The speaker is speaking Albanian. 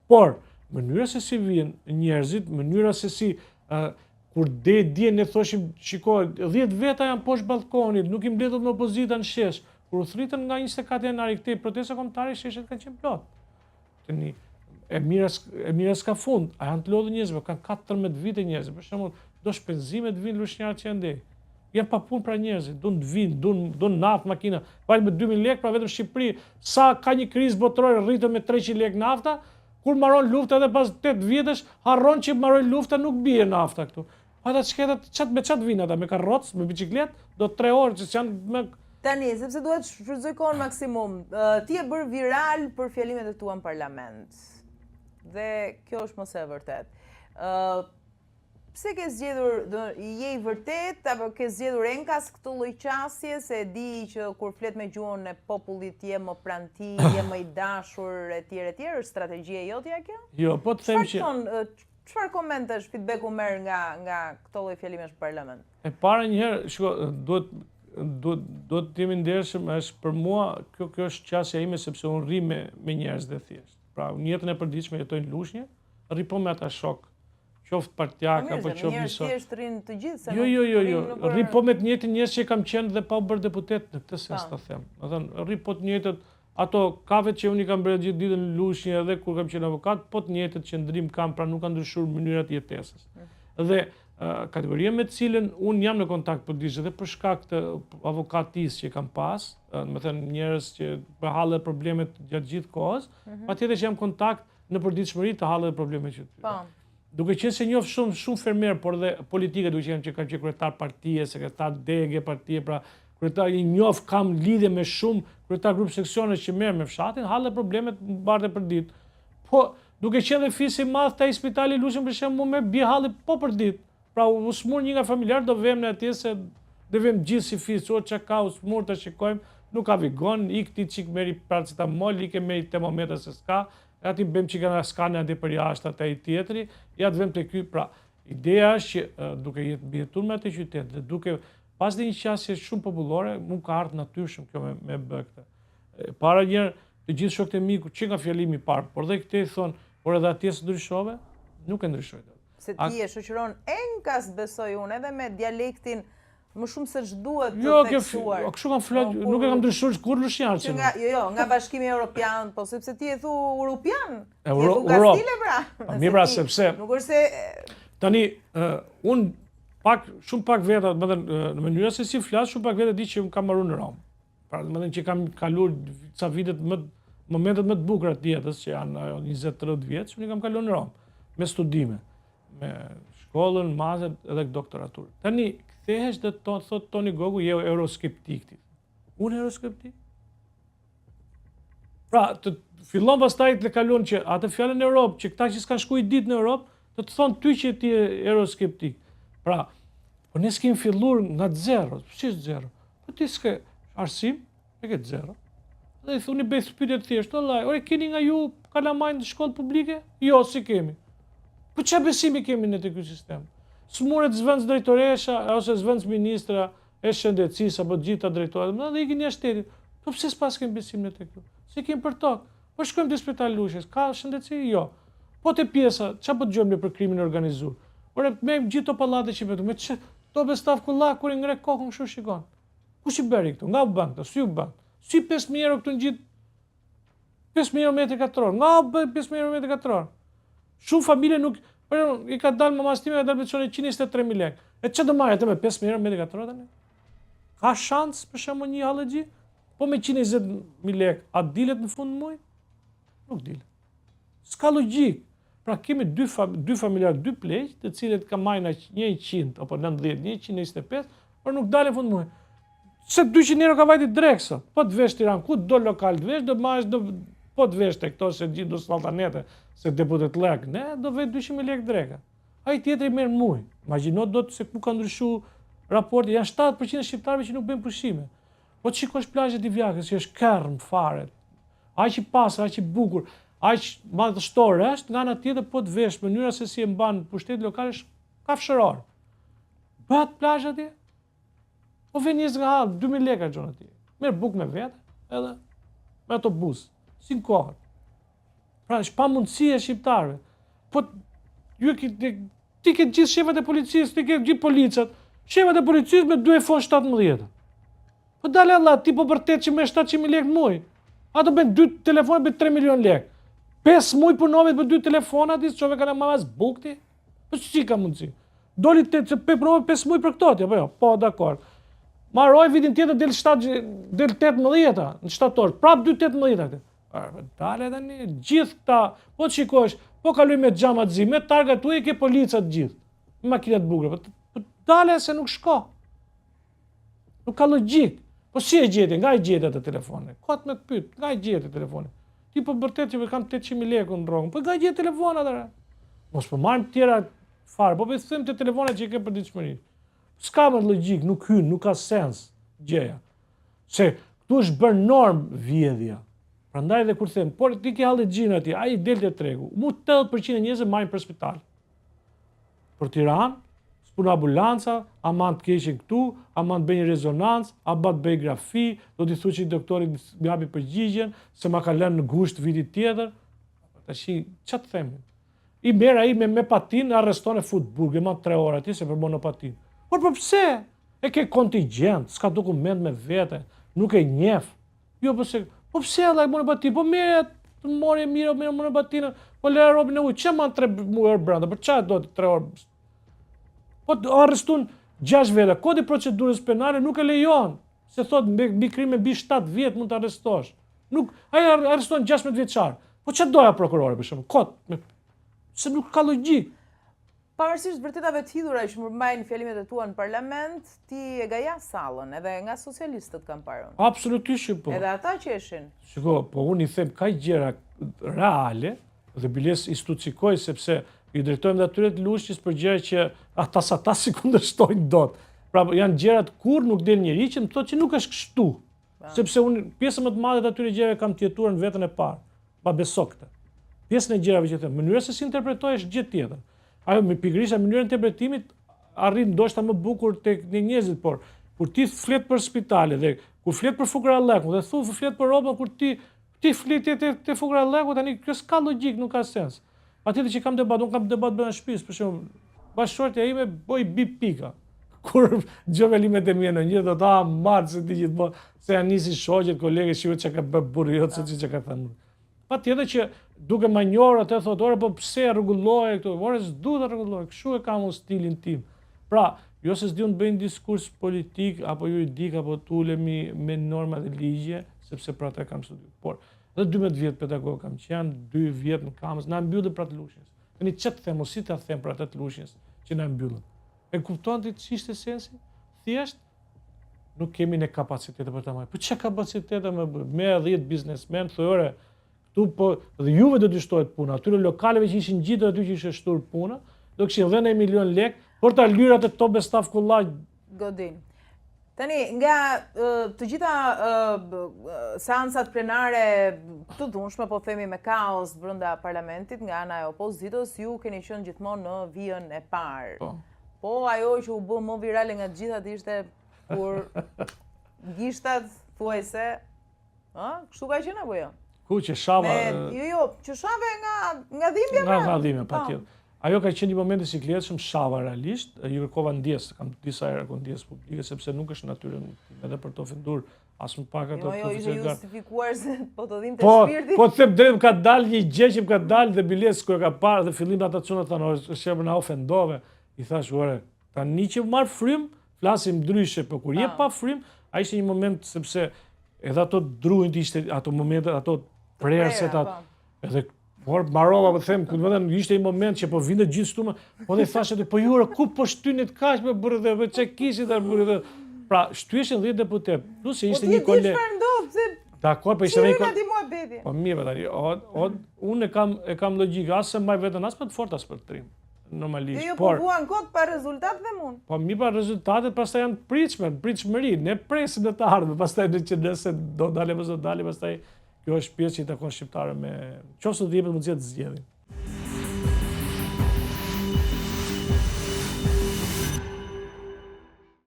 Por, mënyra se si vijnë njerëzit, mënyra se si uh, kur de dje ne thoshim, shiko, 10 veta janë poshtë ballkonit, nuk i mbledh dot më opozita në shesh. Kur u thritën nga 24 janari këtej protesta kombëtare, sheshet kanë qenë plot. Tani e mira e mira s'ka fund. A janë të lodhur njerëzit? Kanë 14 vite njerëzit. Për shembull, do shpenzime të vinë lushnjarët që andej. Janë pa punë pra njerëzit, duan të vinë, duan duan naftë makina. Vajt me 2000 lekë, pra vetëm Shqipëri, sa ka një krizë botërore rritën me 300 lekë nafta, kur mbaron lufta edhe pas 8 vjetësh harron që mbaroi lufta nuk bie nafta këtu. Po ata çka çat me çat vinë ata me karrocë, me biçikletë, do 3 orë që janë me Tani, sepse duhet të shfrytëzoj kohën maksimum. Ti je bërë viral për fjalimet e tua në parlament. Dhe kjo është më se e vërtetë. Ë Pse ke zgjedhur, do je i vërtetë apo ke zgjedhur enkas këtë lloj qasje se e di që kur flet me gjuhën e popullit je më pranë tij, je më i dashur etj etj, është strategjia jotja kjo? Jo, po të them që Çfarë çfarë komentesh, feedbacku merr nga nga këto lloj fjalimesh në parlament? E para një herë, shiko, duhet duhet duhet të jemi ndershëm, është për mua kjo kjo është qasja ime sepse unë rri me me njerëz dhe thjesht. Pra, unë jetën e përditshme jetoj në Lushnjë, rri po me ata shok, qoftë partiak po apo qoftë një sot. Njerëz thjesht rrin të gjithë se jo, jo, jo, jo, rri po me të njëjtin njerëz që kam qenë dhe pa u bërë deputet në këtë sens ta them. Do thënë, rri po të njëjtët ato kafet që unë i kam bërë gjithë ditën në Lushnjë edhe kur kam qenë avokat, po të njëjtët qëndrim kam, pra nuk ka ndryshuar mënyra të jetesës. Mm. Dhe kategoria me të cilën unë jam në kontakt përditshëm dhe për shkak të avokatisë që kam pas, do të thënë njerëz që për halle problemet gjatë gjithë kohës, mm -hmm. patjetër që jam kontakt në përditshmëri të halleve dhe problemeve që tyre. Po. Duke qenë se njoh shumë shumë fermer, por dhe politike, duke qenë që kam qenë kryetar partie, sekretar dege partie, pra kryetar i njoh kam lidhje me shumë kryetar grup seksionesh që merren me fshatin, halle problemet mbarte për ditë. Po, duke qenë dhe fis i madh te ai spitali i Lushnjës për shembull më bie halli po për ditë. Pra u smur një nga familjarët do vem ne atje se do vem gjithë si fis, o ça ka u smur të shikojmë, nuk ka vigon, ik ti çik merri paracetamol, ik e merri termometër se s'ka, ja ti bëjmë çik nga skaner atje për jashtë atë ai tjetri, ja të vem te ky, pra ideja është që duke jetë mbijetuar me atë qytet dhe duke pas dhe një qasje shumë popullore, mu ka ardhur natyrshëm kjo me, me bë këtë. Para njëherë, të gjithë shokët e mi, që nga fjalimi i parë, por dhe këtej thonë, por edhe atje s'ndryshove, nuk e ndryshoj dot. Se ti e shoqëron enkas besoj unë edhe me dialektin më shumë se ç'duhet të jo, theksuar. Jo, kështu kam fol, po, nuk e kam ndryshuar kurrë lushnjar që. Nga, jo, jo, nga Bashkimi Evropian, po sepse ti e thu Europian. Euro, ti e thu Kastile pra. Pa mirë pra sepse nuk është se tani uh, unë pak shumë pak veta, do të thënë në mënyrën se si flas, shumë pak veta di që unë kam mbaruar në Romë. Pra, do të thënë që kam kaluar ca vitet më momentet më të bukura të jetës, që janë ajo 20-30 vjet, që unë kam kaluar në Romë me studime, me shkollën, master edhe doktoraturë. Tani kthehesh dhe to thot Toni Gogu je euroskeptik ti. Unë euroskeptik? Pra, të fillon pastaj të kalon që atë fjalën Europë, që këta që s'kan shku një ditë në Europë, të të thonë ty që ti je euroskeptik. Pra, po ne s'kemi filluar nga zero, si është zero? Po ti s'ke arsim, e ke zero. Dhe i thuni bëj pyetje të thjeshtë, vallai, ore keni nga ju kalamaj në shkollë publike? Jo, s'i kemi. Po çfarë besimi kemi ne te ky sistem? Smuret zëvendës drejtoresha ose zëvendës ministra e shëndetësisë apo të gjitha drejtoret, më dhe ikin jashtë shtetit. Po pse s'paskem besim ne te ky? Se kemi për tokë. Po shkojmë te spitali i Lushnjës, ka shëndetësi? Jo. Po te pjesa, çfarë po dëgjojmë ne për krimin e organizuar? Ore, me gjithë to pallate që bëtu, me çe to bestaf kullak kur i ngre kokën kështu shikon. Kush i bëri këto? Nga u bën këto? Si u bën? Si 5000 euro këtu në gjithë 5000 euro metri katror. Nga u bën 5000 euro metri katror? Shumë familje nuk, për shembull, i ka dalë mamasë time, ka dalë pensioni 123.000 lekë. E ç'do marrë atë me 5.000 euro metri katror tani? Ka shans për shembull një hallexhi? Po me 120.000 lekë, a dilet në fund muajit? Nuk dilet. S'ka logjikë. Pra kemi dy, fam, dy familjarë, dy pleq, të cilët ka marrin aq 100 apo 90, 125, por nuk dalin fund muajit. Se 200 euro ka vajti drekë sot. Po të vesh Tiranë, ku do lokal të vesh, do marrësh do po të vesh te këto se gjithë do saltanete, se deputet lek, ne do vet 200.000 lekë dreka. Ai tjetri merr muaj. Imagjino dot se ku ka ndryshu raporti, janë 70% e shqiptarëve që nuk bëjnë pushime. Po të shikosh plazhet e Divjakës, që është kerrm fare. Aq i pastër, aq i bukur, aq madhështor është, nga ana tjetër po të vesh mënyra se si e mban pushteti lokal është kafshëror. Bëhet plazh atje? Po vjen njerëz nga hall, 2000 lekë harxhon atje. Merr bukë me vete, edhe me autobus, si në kohën. Pra, është pamundësi e shqiptarëve. Po, ju e ki, ti ke gjithë shefat e policisë, ti ke gjithë policët, shefat e policisë me 2 iPhone 17. Po dale Allah, ti po bërtet që me 700.000 lekë muj. Ato bëjnë dy telefona bëjnë 3 milion lekë. 5 muj punove për dy telefona, ti s'çove kalamajve as bukë ti? Po si ka mundësi? Doli të se pe punove 5 muj për këto ti, apo jo? Po, dakord. Maroj vitin tjetër del 7 del 18-a në shtator, prap 2 18-a. Dale tani, gjithë këta, po të shikosh, po kaloj me xhama të zi, me targa tu e ke policat gjithë, me makina të bukura, po, po dale se nuk shko. Nuk ka logjikë. Po si e gjeti, nga e gjeti atë telefonin? Kot me të pyet, nga e gjeti telefonin? Ti po bërtet që kam 800.000 lekë në rrogën, po nga e gjeti telefonin atëherë? Mos po marrim të tjera fare, po po them te telefonat që i ke përditshmëri. S'ka më logjikë, nuk hyn, nuk ka sens gjëja. Se këtu është bërë normë vjedhja. Prandaj dhe kur them, por ti ke hallexhinë aty, ai del te tregu. Mu 80% e njerëzve marrin për spital. Për Tiranë, s'punon ambulanca, aman të keqen këtu, aman të bëj një rezonancë, aman të bëj grafi, do t'i thuaj që doktorit më japi përgjigjen, se ma ka lënë në gusht vitit tjetër. Tashi, ça të themi? I merr ai me, me patin, arreston e fut burg, e ma 3 orë aty se për monopatin. Por po pse? E ke kontingjent, s'ka dokument me vete, nuk e njef. Jo, po se, po pse alla e monopatin, po merre të mori mirë, mirë monopatinën, po lëre robin e ujë, që ma 3 orë brenda, për ça do të 3 orë? Po të arrestun 6 veta, kodi procedurës penale nuk e lejon, se thot mbi, mbi krime mbi 7 vjet mund të arrestosh. Nuk, ai arreston 16 vjeçar. Po ça doja prokurori për shembull? Kot, me, se nuk ka logjikë. Pavarësisht vërtetave të hidhura që përmbajnë fjalimet e tua në parlament, ti e gajas sallën, edhe nga socialistët kam parë unë. Absolutisht që po. Edhe ata qeshin. Shiko, po unë i them kaq gjëra reale dhe biles i stucikoj sepse i drejtojmë dhe atyre të Lushnjës për gjëra që ata sa ata s'i kundërshtojnë dot. Pra janë gjërat kur nuk del njeri që më thotë që nuk është kështu. Sepse unë pjesën më të madhe të atyre gjërave kam të jetuar në vetën e parë. Ma beso këtë. Pjesën e gjërave që them, mënyra se si interpretoj është gjë tjetër. Ajo me pikërisht mënyra e interpretimit arrin ndoshta më bukur tek ne njerëzit, por kur ti flet për spitale dhe kur flet për fukarallëkun dhe thu flet për robën kur ti ti flet te te, te fukarallëku tani kjo s'ka logjik, nuk ka sens. Patjetër që kam debat, unë kam debat brenda shtëpisë, për shembull, bashkëshortja ime boj bi pika. Kur dëgjon fjalimet e mia në një, do ta marrë se ti gjithmonë, se janë nisi shoqet, kolegët, shihet çka ka bërë burri jot, se ti çka ka thënë. Patjetër që duke ma njohur atë thotë, ore po pse e rregulloje këtu? Ore s'du ta rregulloj, kështu e kam unë stilin tim. Pra, jo se s'di unë të bëj një diskurs politik apo juridik apo të ulemi me norma dhe ligje, sepse për atë e kam studiuar. Por Dhe 12 vjet pedagog kam qenë, 2 vjet në Kamëz, na mbyllën pra të Lushnjës. Tani ç'të them, si ta them për atë të Lushnjës që na mbyllën. E kupton ti ç'ishte sensi? Thjesht nuk kemi ne kapacitete për ta marrë. Po çka kapacitete më bë? Me 10 biznesmen, thoj ore, këtu po dhe juve do t'ju shtohet puna, atyre lokaleve që ishin ngjitur aty që ishte shtuar puna, do kishin dhënë 1 milion lek për ta lyer atë tobe stafkulla Godin. Tani, nga të gjitha seancat plenare të dhunshme, po themi me kaos brenda parlamentit nga ana e opozitës, ju keni qenë gjithmonë në vijën e parë. Po. Po ajo që u bë më virale nga të gjithat ishte kur gishtat thuajse Ë, kështu ka qenë apo jo? Ku që shava... Me, jo, jo, që shave nga, nga dhimbja Nga, nga dhimbja, pa po. tjetër. Ajo ka qenë një moment i sikletshëm, shava realisht, ju kërkova ndjesë, kam disa herë kërkuar ndjesë publike, sepse nuk është natyrë edhe për të ofendur as më pak ato jo, jo, ishte justifikuar se po të dhimte po, shpirti. Po, të them drejt, më ka dalë një gjë që më ka dalë dhe biles kur e ka parë dhe fillim ata çuna thanë, ore, shemër na ofendove. I thash, ore, Tani që marr frymë, flasim ndryshe, po kur je pa frymë, ai ishte një moment sepse edhe ato drunjt ishte ato momente, ato prerëset ato. Po. Edhe por mbarova po them, ku do të thënë ishte një moment që po vinte gjithë shtu, po dhe thashë aty, po ju ku po shtynit kaq me burrë dhe po çe kishit atë burrë dhe. Pra, shtyheshin 10 deputet, plus se po ishte një koleg. Po ti çfarë ndodh, pse Dakor, po ishte një koleg. Po mirë, tani, o, o, unë e kam e kam logjikë, as se mbaj veten as për të fortë as për të trim. normalisht. Jo, jo, po vuan kot pa rezultat dhe mund. Po mi pa rezultatet pastaj janë pritshme, pritshmëri, ne presim në të ardhme, pastaj në që nëse do dalim ose do dalim, pastaj kjo është pjesë që i takon shqiptarëve me qoftë se do jepet mundësia të zgjedhin.